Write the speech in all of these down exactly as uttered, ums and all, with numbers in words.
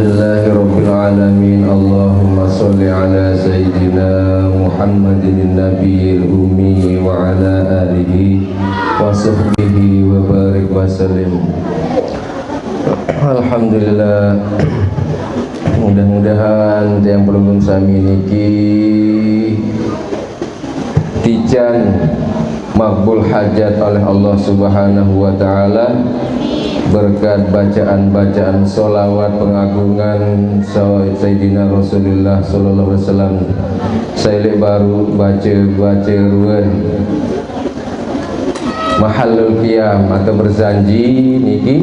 Alhamdulillahirabbil alamin. Allahumma shalli ala sayyidina Muhammadin nabiyil ummi wa ala alihi wa sahbihi wa barik wa sallim. Alhamdulillah. Mudah-mudahan tiang pelungguh sami niki tican makbul hajat oleh Allah Subhanahu wa taala, berkat bacaan-bacaan solawat pengagungan Sayyidina Rasulullah sallallahu alaihi wasallam. Saya lek baru baca-baca ruan mahallul qiyam atau berjanji niki.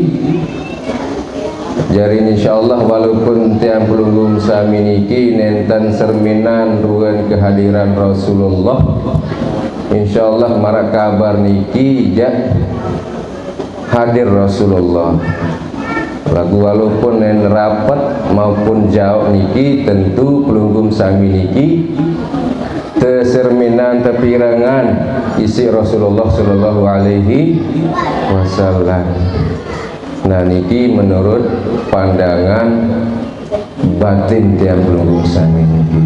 Jari, insyaallah, walaupun tiang pelungguh sami niki nenten serminan ruan kehadiran Rasulullah, insyaallah marak kabar niki jak hadir Rasulullah. Lagu walaupun nen rapet maupun jauh niki, tentu pelungguh sami niki teserminan tepirengan isi Rasulullah sallallahu alaihi wasallam. Nah, niki menurut pandangan batin tiang pelungguh sami niki.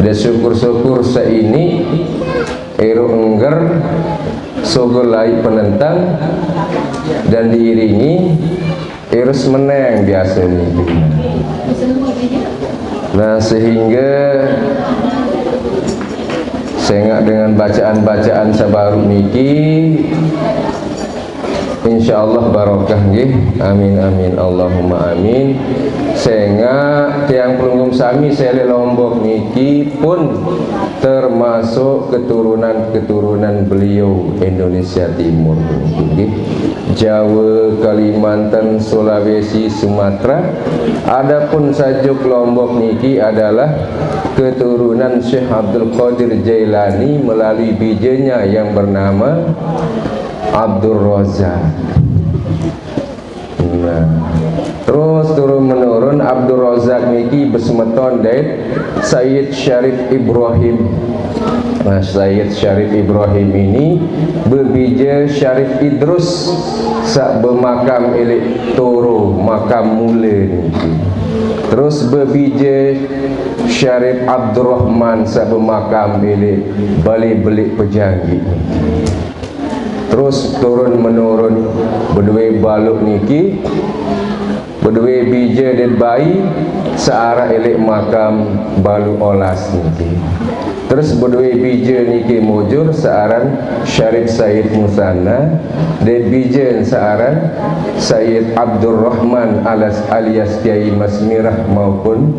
Dan syukur-syukur saini ero engger sogo lai penentang dan diiringi irus meneng biasa niki. Nah, sehingga sengak dengan bacaan-bacaan sabaru niki, insyaallah barokah nggih. Amin, amin, Allahumma amin. Sengak tiang pelungguh sami selek Lombok niki pun termasuk keturunan-keturunan beliau Indonesia Timur niki nggih. Jawa, Kalimantan, Sulawesi, Sumatera. Adapun sajuk Lombok niki adalah keturunan Syekh Abdul Qadir Jailani melalui bijanya yang bernama Abdul Razak. Nah, terus turun menurun Abdul Razak niki besemeton dait Sayyid Syarif Ibrahim. Nah, Sayyid Syarif Ibrahim ini bebija Syarif Idrus sak bemakam elek Toro, makam mula niki. Terus bebija Syarif Abdurrahman sak bemakam elek Bale Belik Pejanggik niki. Terus turun menurun bedue baluk niki, bedue bija dait bai searah elek makam baluk olas niki. Terus bedue bija niki mujur searan Syarif Said Musanna, dait bija searan Said Abdurrahman alias, alias Kiai Mas Mirah maupun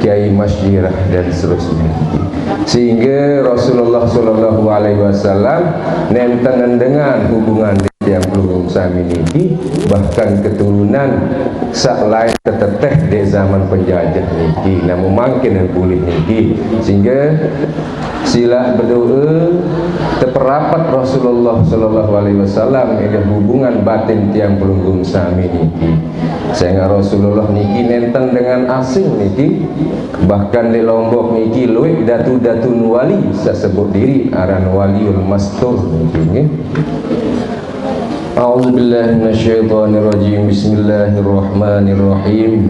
Kiai Mas Jirah dan seterusnya. Sehingga Rasulullah sallallahu alaihi wasallam nenten dengan hubungan tiang pelungguh sami niki, bahkan keturunan sak lain teteteh di zaman penjajah niki, namun mangkin bulih niki. Sehingga sila berdoa teperapat Rasulullah sallallahu alaihi wasallam ila hubungan batin tiang pelungguh sami niki. Sehingga Rasulullah niki nenten dengan asing niki, bahkan di Lombok niki luwih datu-datu wali sesebut diri aran Waliul Mastur niki nggih. A'udzubillahi minasyaitonirrajim. Bismillahirrahmanirrahim.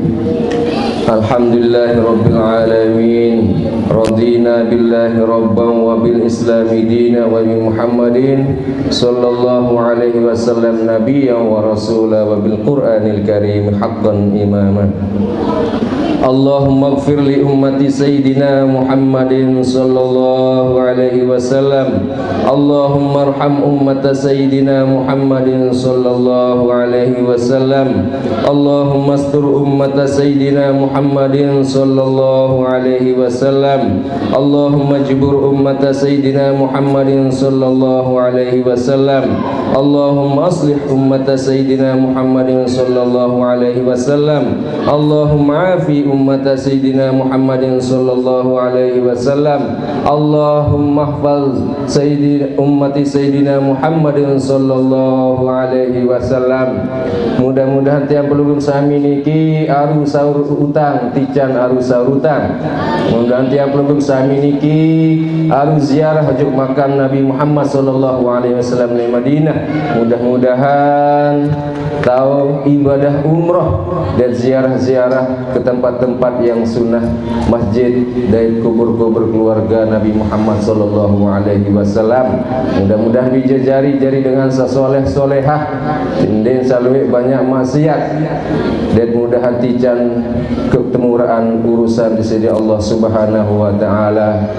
Alhamdulillahirabbil alamin. Radina billahi rabban wa bil islami dina wa bi Muhammadin sallallahu alaihi wasallam nabiyyan wa rasula wa bil Qur'anil Karim haqqan imama. Allahumma ighfir li ummati Sayyidina Muhammadin sallallahu alaihi wasallam. Allahumma arham ummata Sayyidina Muhammadin sallallahu alaihi wasallam. Allahumma astur ummata Sayyidina Muhammadin sallallahu alaihi wasallam. Allahumma jbur ummata Sayyidina Muhammadin sallallahu alaihi wasallam. Allahumma aslih ummata Sayyidina Muhammadin sallallahu alaihi wasallam. Allahumma afi ummata Sayyidina Muhammadin sallallahu alaihi wasallam. Allahumma ihfaz Sayyidi-, ummati Sayyidina Muhammadin sallallahu alaihi wasallam. Mudah-mudahan tiang pelungguh sami niki aru saur uta tican arus sarutan. Mudah-mudahan tiap lungguh sami niki arus ziarah juk makam Nabi Muhammad sallallahu alaihi wasallam di Madinah. Mudah-mudahan tahu ibadah umroh dan ziarah-ziarah ke tempat-tempat yang sunnah, masjid, dan kubur-kubur keluarga Nabi Muhammad sallallahu alaihi wasallam. Mudah-mudahan dijejari-jari dengan sasoleh-solehah, indin saluwih banyak maksiat, dan mudahan tican ketemuraan urusan di sisi Allah Subhanahu wa taala.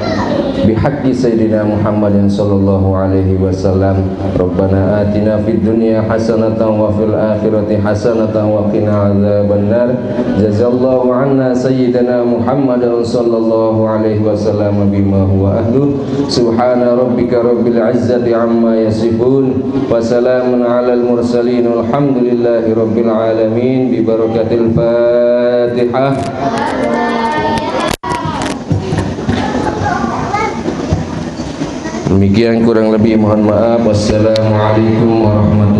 Bihaqqi Sayyidina Muhammadin sallallahu alaihi wasallam. Rabbana atina fid dunya hasanatan wa fil akhirati hasanatan wa qina adzabannar. Jazallahu anna Sayyidina Muhammadan sallallahu alaihi wasallam bima huwa ahluh. Subhana rabbika rabbil izzati amma yasifun. Wa salamun alal mursalin. Walhamdulillahi rabbil alamin. Bi barakatil Fatihah. Demikian, kurang lebih mohon maaf. Wassalamualaikum warahmatullahi